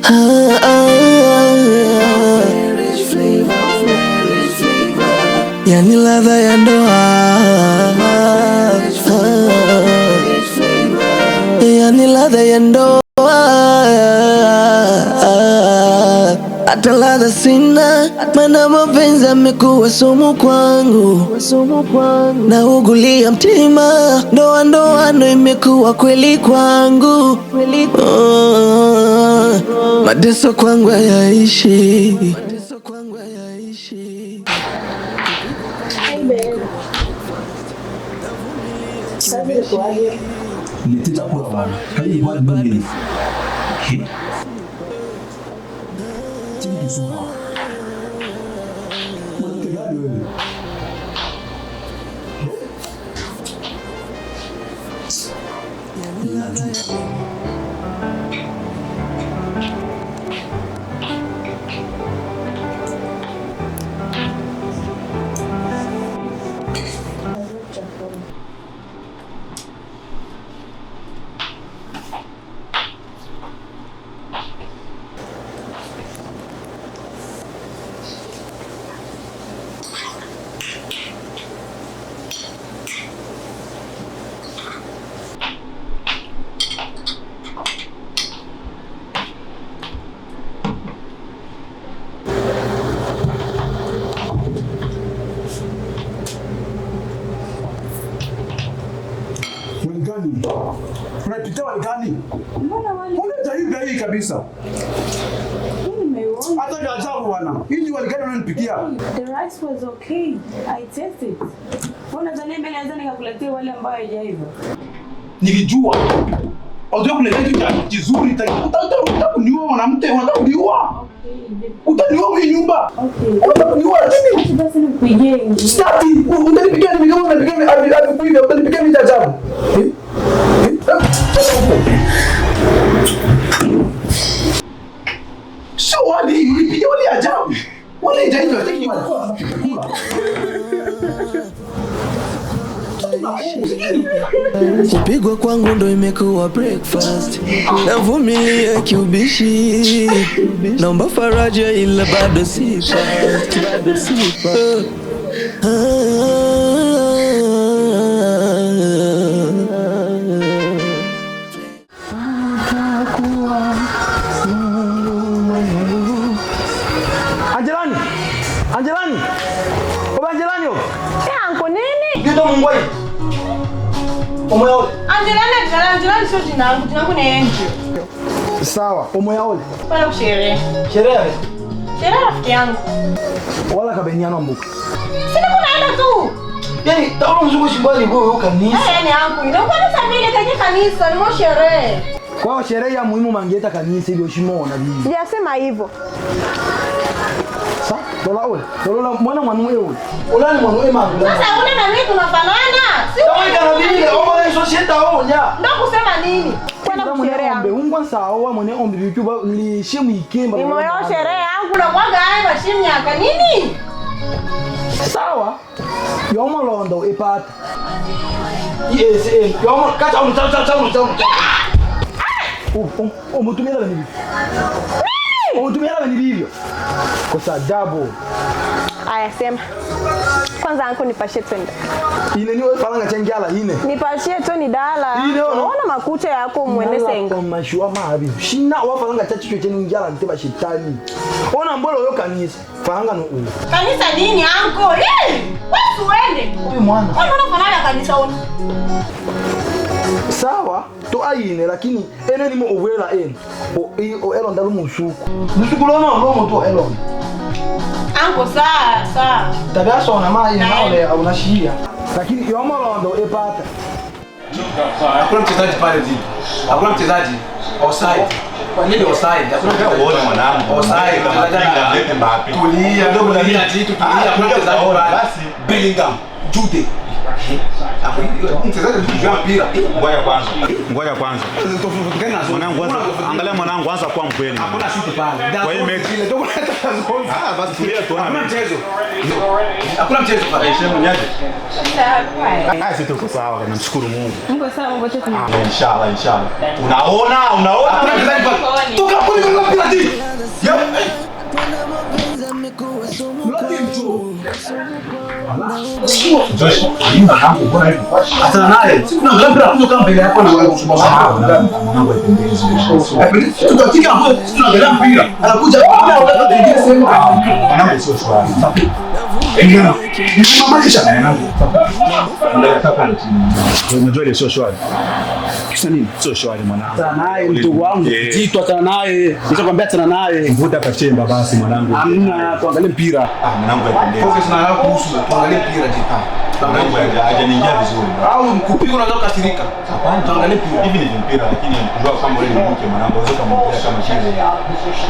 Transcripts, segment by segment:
Ah, ah, yani ladha ya ndoa, yani ladha ya ndoa, hata ladha sina, maana mapenzi amekuwa sumu kwangu, na ugulia mtima, ndoa ndoano imekuwa kweli kwangu, oh, mateso kwangu hayaishi. Niletee chakula bwana. Hii wali nini? Chini kisuka. Mwanamke gani wewe? Ninajua. Walikani? Unapitia walikani? Mbona wali? Mbona jaribu hii kabisa? Mimi nimeiona. Hata vya ajabu bwana. Hii ni walikani unanipikia? The rice was okay. I tasted it. Mbona nadhani mbele naweza nikakuletea wale ambao haijaiva. Nilijua. Unajua kuna kitu cha kizuri utakuniua mwanamke, unataka kuniua? Okay, baby. Utaniua hii nyumba. Okay. Unataka kuniua lakini Acha basi nikupigie ingine. sitaki. Utanipikia nini kama unanipikia alikuiva, utanipikia nini cha ajabu? Eh? Eh? Sio wali, ulipikia wali ajabu. Wali haijaiva, hataki wali. Kula. Kupigwa kwangu ndo imekuwa breakfast, navumilia kiubishi, naomba faraja ila bado sipati, bado sipati. Angelani! Angelani! Oba Angelani o! Anko nini? Ndio Mungu wai. Omoya ole. Angelani, Angelani, Angelani sio jina langu, jina langu ni Angel. Sawa, omoya ole. Pale kusherehe. Sherehe. Sherehe rafiki yangu. Wala kabeniano mbuka. Sina kunaenda tu. Yaani taona mzungu shimbani wewe kanisa. Eh, ni anko. Ina kanisa vile kaje kanisa, ni mo sherehe. Kwa hiyo sherehe ya muhimu mangieta kanisa ili oshimona bibi. Sijasema hivyo. Sa, dola ole. Dola mwana mwanu ewe. Ola ni mwanu ema. Sasa ule na mimi tunafanana. Si Tawa kana bile, omo ni societa onya. Ndio kusema nini? Kwenda kusherehe Ombe yangu. ungwa sawa mwene ombe bikyuba lishe mwikemba. Ni moyo sherehe yangu na kwaga haya mashimnyaka nini? Sawa. Yomolondo ipata. Yes, eh. Yomo kacha unu chau chau chau chau. Umutumia la nini? Umutumia la nini hivyo? Kwa sababu Aya, sema. Kwanza anko nipashie twende. ine niwe falanga chengiala ine. Nipashie tu ni dala. Ile ono. Ona makucha yako mwene senga. Kwa mashua mabi. Shina wa falanga chachicho chengiala nteba shetani. Ona mbolo yo kanisa. Falanga no u. Kanisa nini anko? Eh! Wewe uende. Huyu mwana. Wewe unafanana kanisa ona. Sawa to ayine lakini ene nimo owela ene. O o elonda lumusuku. Musuku lono lomo to elonda. Anko saa saa. Tabia sona ma ine naole aunashia. Lakini yomolondo epata. Hakuna mchezaji pale zidi. Hakuna mchezaji. Offside. Kwa nini offside? Hakuna mchezaji. Uone mwanangu. Offside. Kama Mchezaji Bellingham, lete Mbappe. Tulia, Ndio tulia, Tito, tulia. Ah, Hakuna mchezaji uone, pale. basi. Bellingham, Jude. Mchezaji mjua mpira. Ngoja kwanza. Ngoja kwanza. Mwanangu anza, angalia mwanangu anza kuwa mkweli. Hakuna shuti pale. Kwa hii mechi. Ah, basi tulia tuone. Hakuna mchezo. Hakuna mchezo pale. Shemu nyaje? Ah, sisi tuko sawa, namshukuru Mungu. Mko sawa wote tuna. Ah, inshallah, inshallah. Unaona, unaona. Hakuna mchezaji pale. Toka hapo ni kwa mpira. Josh, mwanangu mbona hivi? Achana naye. Sisi tunaangalia mpira kutoka mbele yako na wewe kusema mwanangu haipendezi. Tutafika hapo sisi tunaangalia mpira. Anakuja mwanangu sio shwari. Unajua ile sio shwari. Kisa nini? Sio shwari mwanangu. Achana naye mdogo wangu. Tito achana naye. Nishakwambia achana naye. Vuta kachemba basi mwanangu. Hamna, tuangalie mpira. Ah, mwanangu haipendezi. Focus na yako kuhusu tuangalie mpira jita. Mwanangu hajaniingia vizuri. Au mkupiga unaweza kukasirika. Hapana, tuangalie mpira. Hivi ni mpira lakini jua kama wewe ni mke mwanangu, unaweza kumwambia kama chile.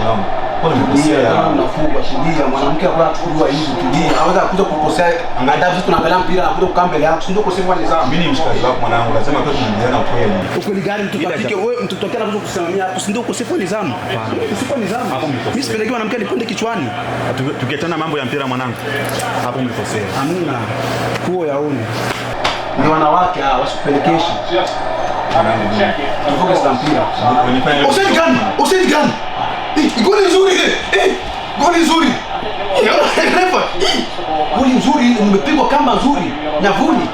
Mwanangu. Kwa nini umekosea? Unafungwa tulia, mwanamke akula chukuliwa hivi tulia. Anaweza kuja kukosea. Angalia sisi tunaangalia mpira anakuja kukaa mbele yako. Si ndio kosefu wa nidhamu. Mimi ni mshikaji wako mwanangu, lazima tu tunaendelea kweli. Ukweli gani mtoto wa kike wewe mtoto wake anakuja kusimamia hapo, si ndio ukosefu wa nidhamu? Ukosefu wa nidhamu. Mimi sipendeki mwanamke aniponde kichwani. Tukiachana mambo ya mpira mwanangu, hapo umekosea. Hamna. Kuo yaone. Ni wanawake hawa wasipelekeshe. Tuvuke sana mpira. Offside gani? Offside gani? Goli nzuri ile. Goli nzuri. Refa. Goli nzuri umepigwa kamba nzuri. Nyavuni.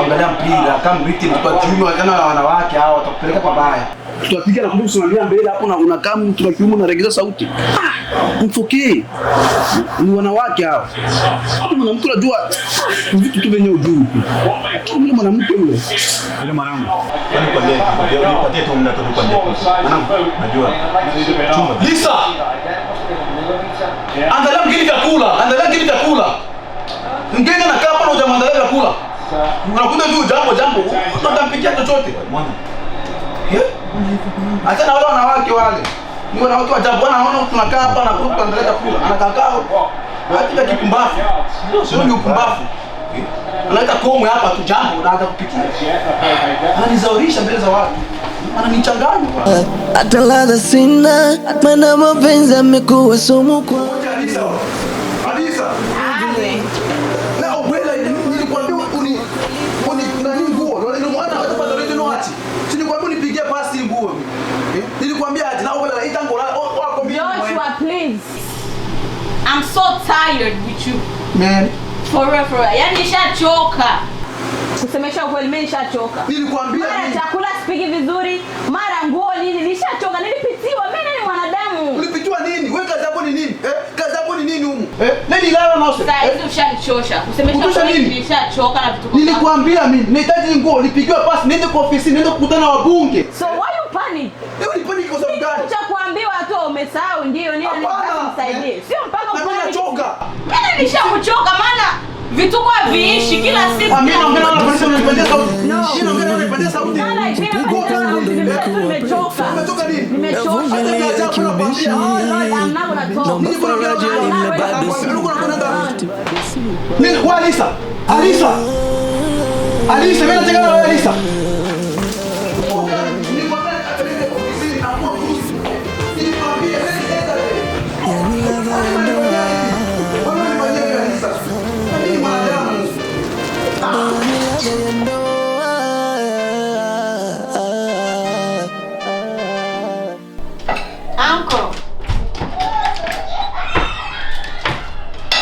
Angalia mpira kama miti mtu wa kiume wachana na wanawake hawa watakupeleka kwa baya. Tutapiga na kusimamia mbele hapo na unakaa mtu wa kiume unaregeza sauti. Mfokee. Ni wanawake hao. Mwanamke unajua vitu tu venye ujui. Yule mwanamke yule. Yule mwanangu. Kwani kwa nini? Nipatie tu muda tu kwa nini? Mwanangu, najua. Chumba. Lisa. Angalia mgeni vyakula, angalia mgeni vyakula. Mgeni anakaa hapa na hujamwandalia vyakula. Unakuta tu jambo jambo, utampikia chochote. Mwana. Acha na wale wanawake wale. Ni wanawake wa ajabu, anaona tunakaa hapa na kuangalia chakula. Anakaa kao. Hata kipumbafu. Sio ni upumbafu. Analeta komwe hapa tu jambo na kupikia. Ananizaurisha mbele za watu. Ananichanganya. Hata ladha sina, maana mapenzi yamekuwa sumu kwa Alisa. Alisa. Na obwela nilikwambia uni nani nguo. Ndio mwana atapata rete no ati. Si nilikwambia unipigie pasi nguo. Nilikwambia ati na obwela itangola wako mimi. Joshua, please. I'm so tired with you. Man. For real, for real. Yaani nishachoka. Kusemesha ukweli mimi nishachoka. Nilikwambia mara chakula sipiki vizuri, mara nguo nini, nishachoka. Nilipitiwa, mimi ni mwanadamu. Ulipitiwa nini? Wewe kazi yako ni nini? Kazi yako ni nini humu? Nani lala na ose? Sasa hizi ushanichosha. Kusemesha ukweli nishachoka na vitu. Nilikwambia mimi nahitaji nguo, nipigiwe pasi, niende kwa ofisi, niende kukutana na wabunge. So why you panic? Leo ni panic kwa sababu gani? Cha kuambiwa tu umesahau ndio nini nisaidie. Sio mpaka upanic. Mimi nachoka. Mimi nishakuchoka maana vituko haviishi kila siku. Mimi naongea na polisi unanipandia sauti. Mimi naongea na unanipandia sauti. Nimechoka. Umetoka nini? Nimechoka. Mimi kwa Alisa. Alisa. Alisa, mimi nataka na wewe Alisa. Uncle.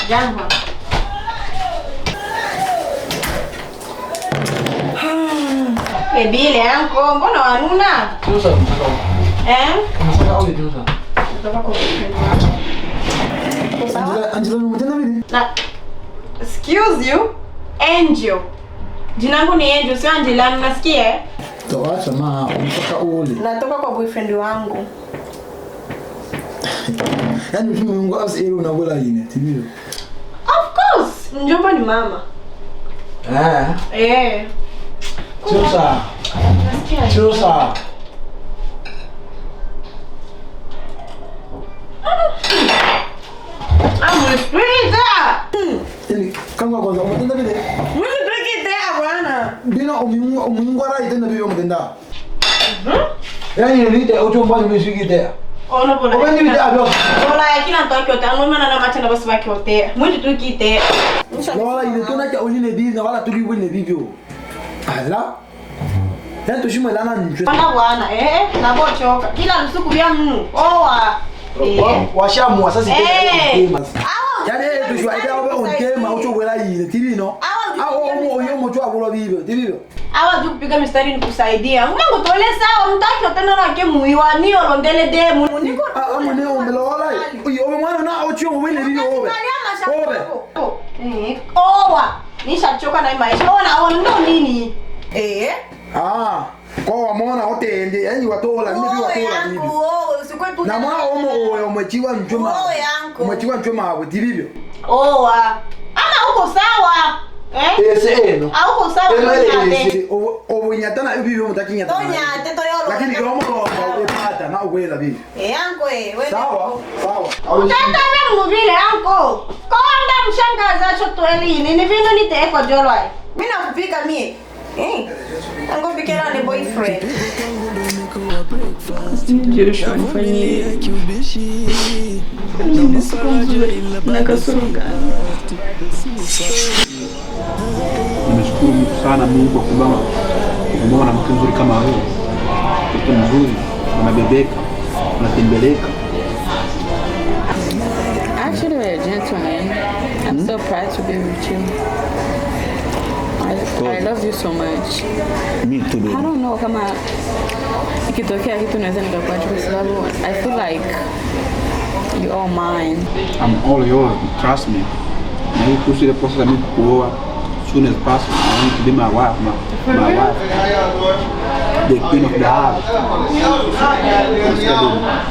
Jambo. Bebile uncle, mbona wanuna? Eh? Na excuse you, Angel. Jina langu ni Angel, sio Angela, unasikia eh? Toacha ma, unataka ule. Natoka kwa boyfriend wangu. Yaani mimi Mungu asi ile unabola yine, tibio. Of course, njomba ni mama. Eh. Chosa. Nasikia. Chosa. I'm with Yaani kama kwanza umetenda vile. Mimi sipiki bwana. Bina umungu ara itenda biyo mtenda. Yaani nilite uchomba nimeshikite. Ono bona. Obendi bide abyo. Bola kila mtu akiotea, ngoma na machana basi wakiotea. Mwindi tu kite. Wala ile tona ka oline bi na wala tuli wine bibyo. Ala. Yaani tushimwe lana njwe. Bwana bwana, na bochoka. Kila lusuku bya mnu. Oa. Washamua sasa Eh. Yaani tushwa ida obe ontema uchobwela yile tibino. Awa Au omo yomo chwa kulo bibyo, tibibyo. Awa juu kupiga mistari nikusaidia. Mungu tole sawa mtaki otenda na ke muiwa ni olondele demu. Niko Ah, amune omelola. Uyo mwana na ochiyo mwile bibyo obe. Obe. Eh, owa. Nishachoka na hii maisha. Ona ona ndo nini? Eh? Ah, kwa mona otende, yani watola, ni bi watola bibyo. Na mwana omo oyo umechiwa mchuma. Umechiwa mchuma abo tibibyo. Owa. Ama uko sawa? Eh? Ese eno. Auko sawa Ese obunyatana ibibyo mutakinyatana. Tonyate toyolo. Lakini yomo epata na uwela bibyo. Eh, anko eh. Sawa, sawa. Utata we muvile anko. Konda mshangaza chotwelini ni vino niteko jolwa. Mimi nakupika mie. Eh. Ango pikera ni boyfriend. Joshua nifanyie mimi siku nzuri na kasoro gani? Nimeshukuru sana Mungu kwa kubamba na mke mzuri kama wewe. Mtoto mzuri, unabebeka, unatembeleka. Actually, you're a gentleman. I'm so proud to be with you. I love you so much. Me too, baby. I don't know kama ikitokea kitu naweza nikakuacha kwa sababu I feel like you're all mine. I'm all yours, trust me. Na hii kuhusu ile process ya mimi kuoa soon as possible. I want to be my wife, my wife. The queen of the house.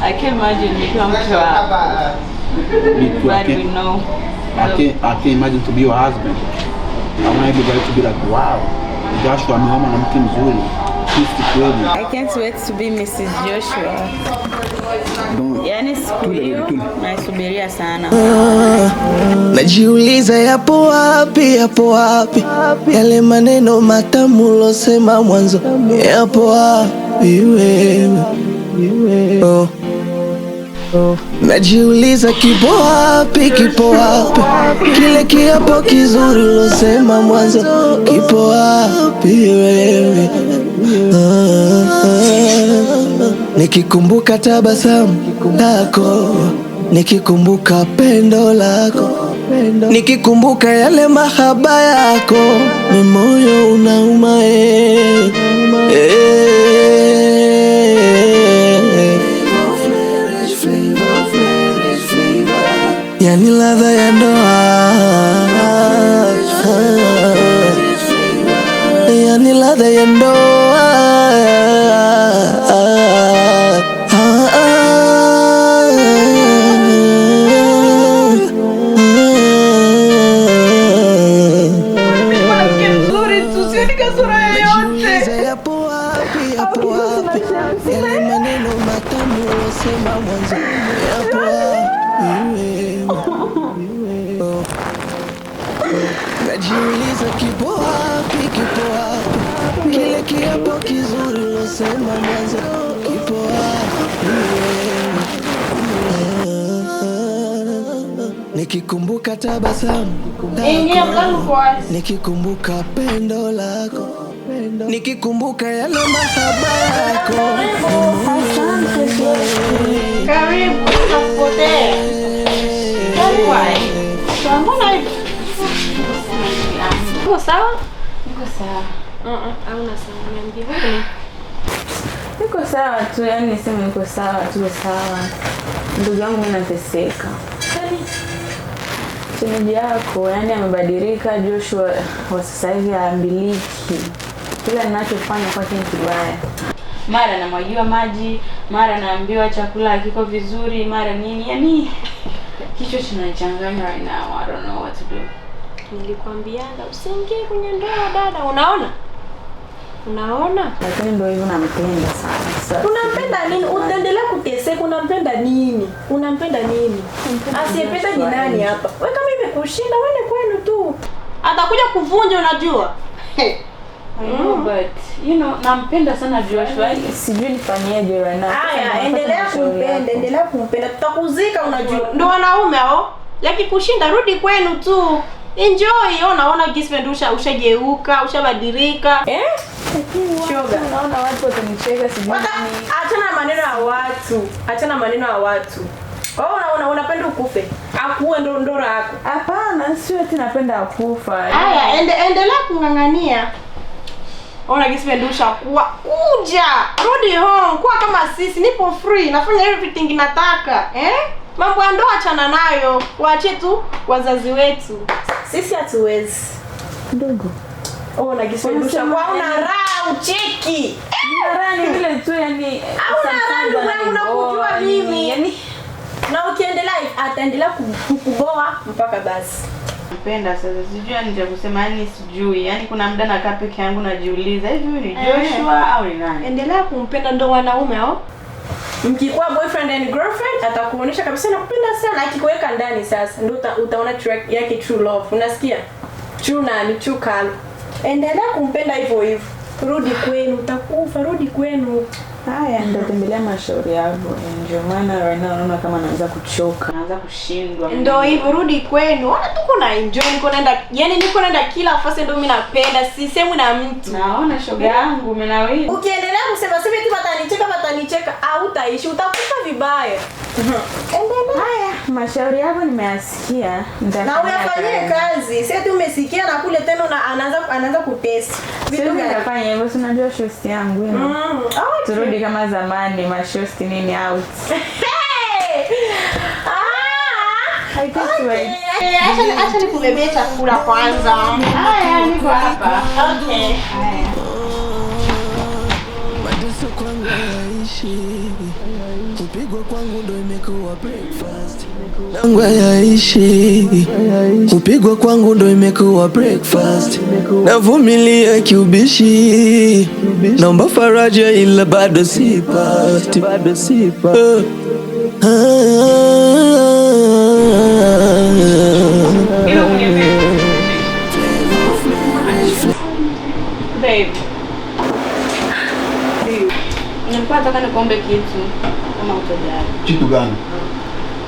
I can't imagine nikiwa mke wa Me too, but we know. I can't imagine to be your husband. I want everybody to be like, wow, Joshua ameoa mwanamke mzuri. I can't wait to be Mrs. Joshua. Yani siku hiyo naisubiria sana. Najiuliza yapo wapi yale maneno matamu ulosema mwanzo, yapo wapi wewe? Oh. Najiuliza kipo wapi kile kiapo kizuri ulosema mwanzo, kipo wapi wewe? Nikikumbuka tabasamu lako, nikikumbuka pendo lako, nikikumbuka yale mahaba yako, ni moyo unauma. Yani ladha ya ndoa, yani ladha ya ndoa. Yale maneno matamu ulosema mwanzo, yapo wapi? Najiuliza kipo wapi kile kiapo kizuri ulosema mwanzo, kipo wapi? Nikikumbuka tabasamu lako, nikikumbuka pendo lako, nikikumbuka yale mahaba yako. Asante. Karibu, nakupotea. Karibu. Mbona hivi? Uko sawa? Niko sawa. Hauna sawa, niambie wewe. Niko sawa tu, yani niseme niko sawa tu, sawa. Ndugu yangu mimi nateseka. Shemeji yako yani amebadilika, Joshua wa sasa hivi haambiliki. Kila ninachofanya kwake ni kibaya. Mara namwagiwa maji, mara naambiwa chakula hakiko vizuri, mara nini. Yani kichwa kinachanganya right now. I don't know what to do. Nilikwambiaga usiingie kwenye ndoa dada, unaona? Unaona? Lakini ndio hivyo, nampenda sana. Unampenda nini? Utaendelea kuteseka, unampenda nini? Unampenda nini? Asiyependa ni nani hapa? Wewe kama imekushinda wewe kwenu tu. Atakuja kuvunja unajua. I know, but you know, nampenda sana Joshua. Sijui nifanyeje right now. Haya, endelea kumpenda, endelea kumpenda. Tutakuzika unajua. Ndio wanaume hao. Yakikushinda rudi kwenu tu. Enjoy, unaona gisfend ushageuka, ushabadilika. Eh? Shoga, naona watu watanicheka sijui nini. Achana maneno ya watu. Achana maneno ya watu. Wewe unapenda ukufe. Akuwe ndo ndora yako. Hapana, sio eti napenda kufa. Haya, endelea kung'ang'ania. Ona gisi pendusha kuwa kuja. Rudi home, kuwa kama sisi, nipo free, nafanya everything nataka. Eh? Mambo ya ndoa achana nayo. Waachie tu wazazi wetu. Sisi hatuwezi. Ndugu. Ona gisi pendusha kwa una raha ucheki. Raha ni vile tu yani. Hauna raha ndugu yangu nakujua mimi. Yani na ukiendelea ataendelea kukuboa mpaka basi. Napenda sasa sijui yani cha kusema yani sijui. Yani kuna muda nakaa peke yangu najiuliza hivi huyu ni Joshua au ni nani? Endelea kumpenda ndo wanaume hao. Mkikuwa boyfriend and girlfriend atakuonyesha kabisa nakupenda sana, akikuweka ndani sasa ndio utaona track yake true love. Unasikia? True nani? True color. Endelea kumpenda hivyo hivyo. Rudi kwenu, utakufa, rudi kwenu. Haya, nitatembelea mashauri yako. Ndio maana right now naona kama naanza kuchoka. Naanza kushindwa. Ndio hivyo, rudi kwenu. Ona tuko na enjoy, niko naenda, yani niko naenda kila fasi ndio mimi napenda, si sehemu na mtu. Naona shoga yangu umenawiri. Ukiendelea kusema sema eti watanicheka, hautaishi, utakufa vibaya. Endelea. Haya, mashauri yako nimeyasikia. Na uyafanyie kazi. Si eti umesikia na kule tena na anaanza kutest. Vitu nitafanya hivyo, si unajua shosti yangu hiyo. Turudi kama zamani, mashosti nini out. I can't wait. Acha nikubebee chakula kwanza. Haya, niko hapa. Okay. Haya. Mateso kwangu hayaishi. Kupigwa kwangu ndo imekuwa breakfast. Yangu hayaishi. Kupigwa kwangu ndo imekuwa breakfast. Navumilia kiubishi. Naomba faraja ila bado sipati. Bado sipati. Babe. Nilikuwa nataka nikuombe kitu kama utojali. Kitu gani?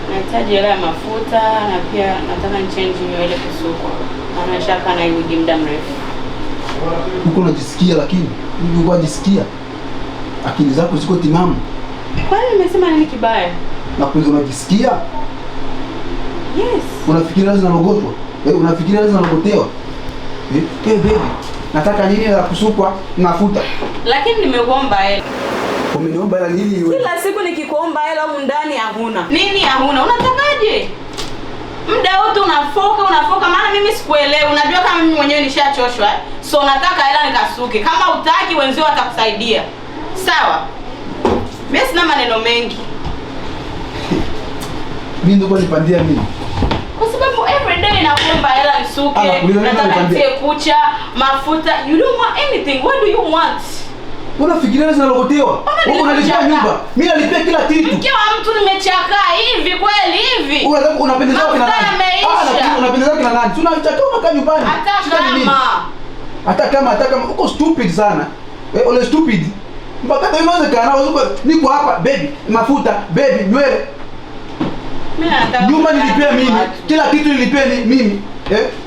Nahitaji hela ya mafuta na pia nataka nichange nywele kusukwa. Maana shaka na wigi muda mrefu. Uko unajisikia lakini uko unajisikia. Akili zako ziko timamu. Kwani nimesema nini kibaya? Na kuuliza unajisikia? Yes. Unafikiria zinalogotwa? Unafikiria zinalogotewa? Eh, baby. Nataka nini la kusukwa mafuta? Lakini nimekuomba hela. Umeniomba hela nini wewe? Kila siku nikikuomba hela humu ndani hakuna. Nini hakuna? Unatakaje? Muda wote unafoka maana mimi sikuelewi. Unajua kama mimi mwenyewe nishachoshwa eh? So nataka hela nikasuke. Kama utaki wenzio watakusaidia. Sawa? Mimi sina maneno mengi. Mimi ndio nipandia mimi. Kwa sababu every day nakuomba hela nisuke, nataka nitie kucha, mafuta. You don't want anything. What do you want? Unafikiria zinalogotewa? Wewe unalipia nyumba. Mimi nalipia kila kitu. Mke wa mtu nimechakaa hivi kweli hivi. Unapendeza kina nani? Unapendeza kina nani? Tunachaka unakaa nyumbani. Hata kama hata kama uko stupid sana. Wewe ule stupid. Mpaka unaweza kana niko hapa baby, mafuta, baby, nywele. Nyumba nilipia mimi, kila kitu nilipia mimi.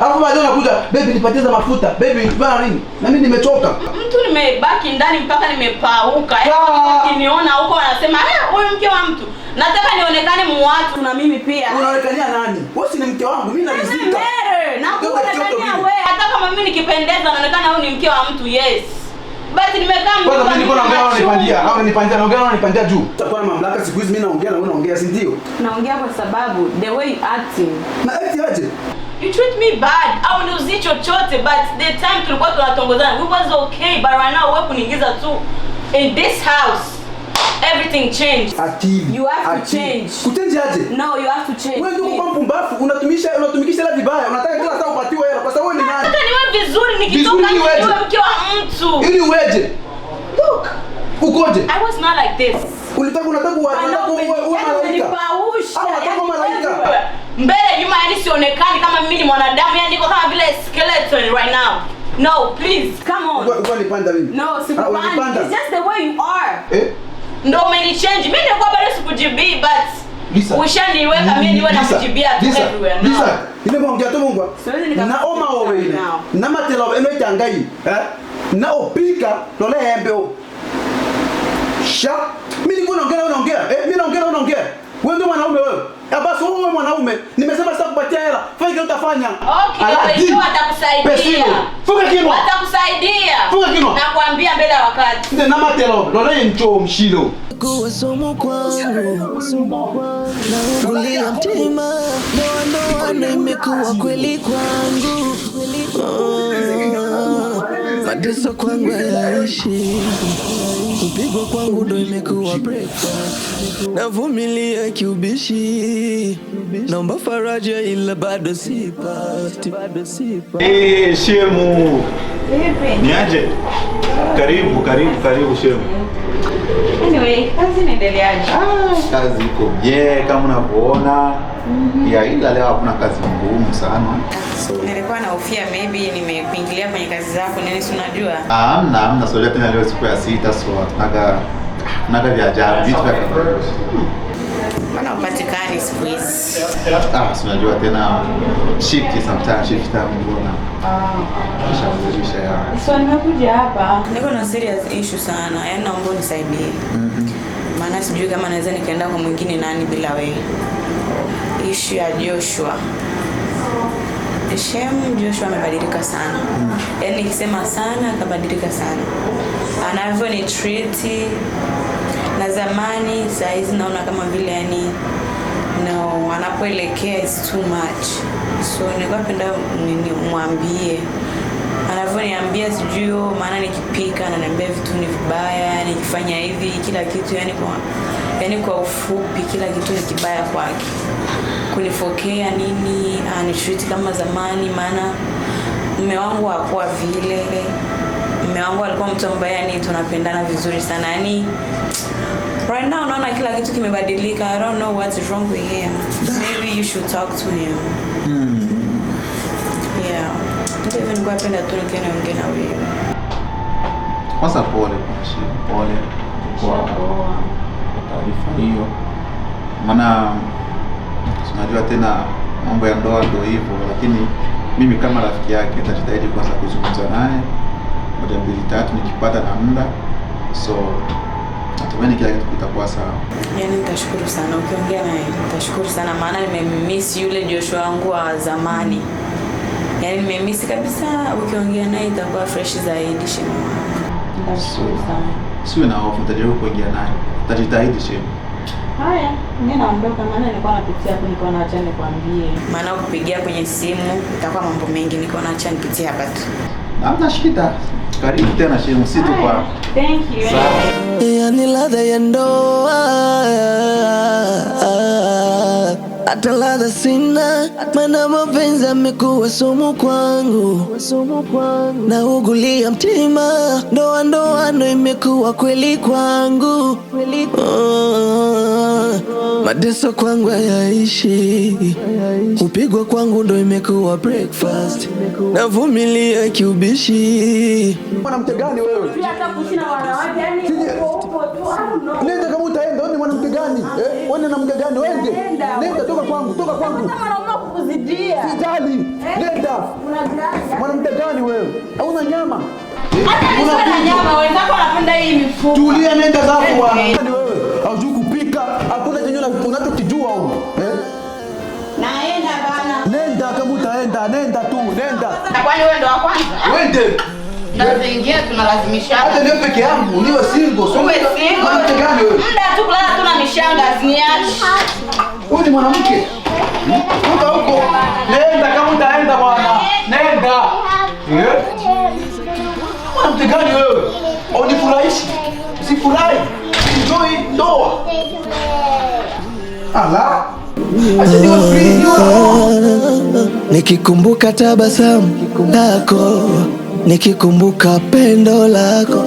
Alafu baadaye unakuja baby nipatie za mafuta, baby bana nini? Na mimi nimechoka. Mtu nimebaki ndani mpaka nimepauka. Ukiniona huko wanasema, "Eh, huyu mke wa mtu." Nataka nionekane muwatu na mimi pia. Unaonekania nani? Wewe si ni mke wangu, mimi narizika. Na kuonekania wewe. Hata kama mimi nikipendeza naonekana huyu ni mke wa mtu, yes. Basi nimekaa mtu. Kwanza mimi niko naongea unanipandia. Au unanipandia, naongea unanipandia juu. Utakuwa na mamlaka siku hizi mimi naongea na wewe unaongea, si ndio? Naongea kwa sababu the way you acting. Na act aje? You treat me bad. Au niuzi chochote but the time tulikuwa tunatongozana we was okay but right now wewe kuniingiza tu in this house. Everything changed. Akili. You have to change. Kuchange aje? No, you have to change. Wewe ndio uko mpumbavu, unatumikisha hela vibaya. Unataka kila saa upatiwe hela kwa sababu wewe ni nani? Nataka niwe vizuri nikitoka niwe mke wa mtu. Ili uweje? Look. Ukoje? I was not like this. Ulitaka unataka uwe malaika. Au unataka malaika. Mbele nyuma yani sionekani kama mimi ni mwanadamu, yani niko kama vile skeleton right now. No, please, come on. Uko nipanda mimi. No, sikupanda. It's just the way you are. Eh? Ndio umenichange. Mimi nilikuwa bado sikujibii but Lisa, ushaniweka mimi niwe na kujibia tu everywhere. Lisa, ile bonga to bongwa. Na oma owe ile. Na matela eno itangai, eh? Na opika lole hembe o. Sha, mimi niko naongea unaongea. Eh, mimi naongea unaongea. Wewe ndio mwanaume. mwanaume wewe? Ya basi wewe mwanaume. Nimesema sitakupatia hela. Fanya kile utafanya. Okay, Aladi. wewe atakusaidia. Pesilo. Funga kinywa. Atakusaidia. Funga kinywa. Nakwambia mbele ya wakati. Ndio nama telo. Lolo ncho mshilo. Kuwa sumu kwangu, naugulia mtima, ndoa ndoano imekuwa kweli kwangu. Mateso kwangu hayaishi, kupigwa kwangu ndo imekuwa breakfast. Navumilia kiubishi, naomba faraja ila bado sipati, bado sipati. Eh, shemu. Niaje? Karibu, karibu, karibu shemu. Anyway, kazi inaendeleaje? Kazi iko bien kama unavyoona. Ya ila leo hakuna kazi ngumu sana. Nilikuwa nahofia maybe nimekuingilia kwenye kazi zako nini, si unajua? Ah, hamna, hamna. So leo tena leo siku ya sita, so tunaga vya ajabu, vitu vya kawaida. Mbona upatikani siku hizi? Ah, si unajua tena shift sometimes, shift time mbona. Kisha ya. So nimekuja hapa, niko na serious issue sana, yaani naomba unisaidie. Maana sijui kama naweza nikaenda kwa mwingine nani bila wewe. Issue ya Joshua. Shem, Joshua amebadilika sana. Yaani nikisema sana, akabadilika sana. Anavyo ni treat na zamani, saa hizi naona kama vile yani no, anapoelekea is too much. So nilikuwa penda mwambie anavyoniambia sijui, oh, maana nikipika ananiambia vitu ni vibaya, nikifanya hivi kila kitu yani kwa ufupi kila kitu ni kibaya kwake. Kunifokea nini, anitreat kama zamani, maana mume wangu hakuwa vile. Mume wangu alikuwa mtu ambaye yani tunapendana vizuri sana. Yani right now naona kila kitu kimebadilika. I don't know what's wrong with him. Maybe you should talk to him. Yeah. Ndio hivyo, nilikuwa napenda tu nikiwa niongee na wewe. Kwanza pole kwa shemu, pole kwa taarifa hiyo. Maana unajua tena mambo ya ndoa ndio hivyo, lakini mimi kama rafiki yake nitajitahidi kwanza kuzungumza naye moja mbili tatu, nikipata na muda, so natumaini kila kitu kitakuwa sawa. Yaani nitashukuru sana ukiongea naye, nitashukuru sana maana nimemiss yule Joshua wangu wa zamani. Yaani nimemiss kabisa, ukiongea naye itakuwa fresh zaidi shemu wangu. Nitashukuru sana. Siwe na hofu, nitajaribu kuongea naye, nitajitahidi shemu. Haya, mimi naondoka maana nilikuwa napitia hapo, nilikuwa naacha nikwambie. Maana kupigia kwenye simu itakuwa mambo mengi, nilikuwa naacha nipitie hapa tu. Hamna shida. Karibu tena shemu, si tu kwa. Thank you. Yani ladha ya ndoa, hata ladha sina, maana mapenzi amekuwa sumu kwangu, naugulia mtima, ndoa ndoano imekuwa kweli kwangu. Mateso kwangu hayaishi, kupigwa kwangu ndo imekuwa breakfast, navumilia kiubishi. Mwanamke gani wewe? Nenda kama utaenda, wewe ni mwanamke gani? Eh, wewe ni mwanamke gani? Wende. Nenda, toka kwangu, toka kwangu. Sijali. Nenda. Mwanamke gani wewe? Hauna nyama. Hata na nyama, wenzako wanapenda hii mifupa. Tulia, nenda zako bwana. Ni wewe. Haujui kupika, hakuna chenye unachokijua huko. Eh? Naenda bana. Nenda kama utaenda, nenda tu, nenda. Kwani wewe ndo wa kwanza? Wende. Ndio tuingie tunalazimishana. Hata niwe peke yangu, niwe single. So Uwe single. Mwanamke gani wewe? Muda tu kulala tu na mishangazi niache. Wewe ni mwanamke. Toka huko. Nenda kama utaenda bwana. Nenda. Eh? Mwanamke gani wewe? Unifurahishi. Usifurahi. Enjoy ndoa. Ala. Acha niwe free, niwe Nikikumbuka tabasamu lako, nikikumbuka pendo lako.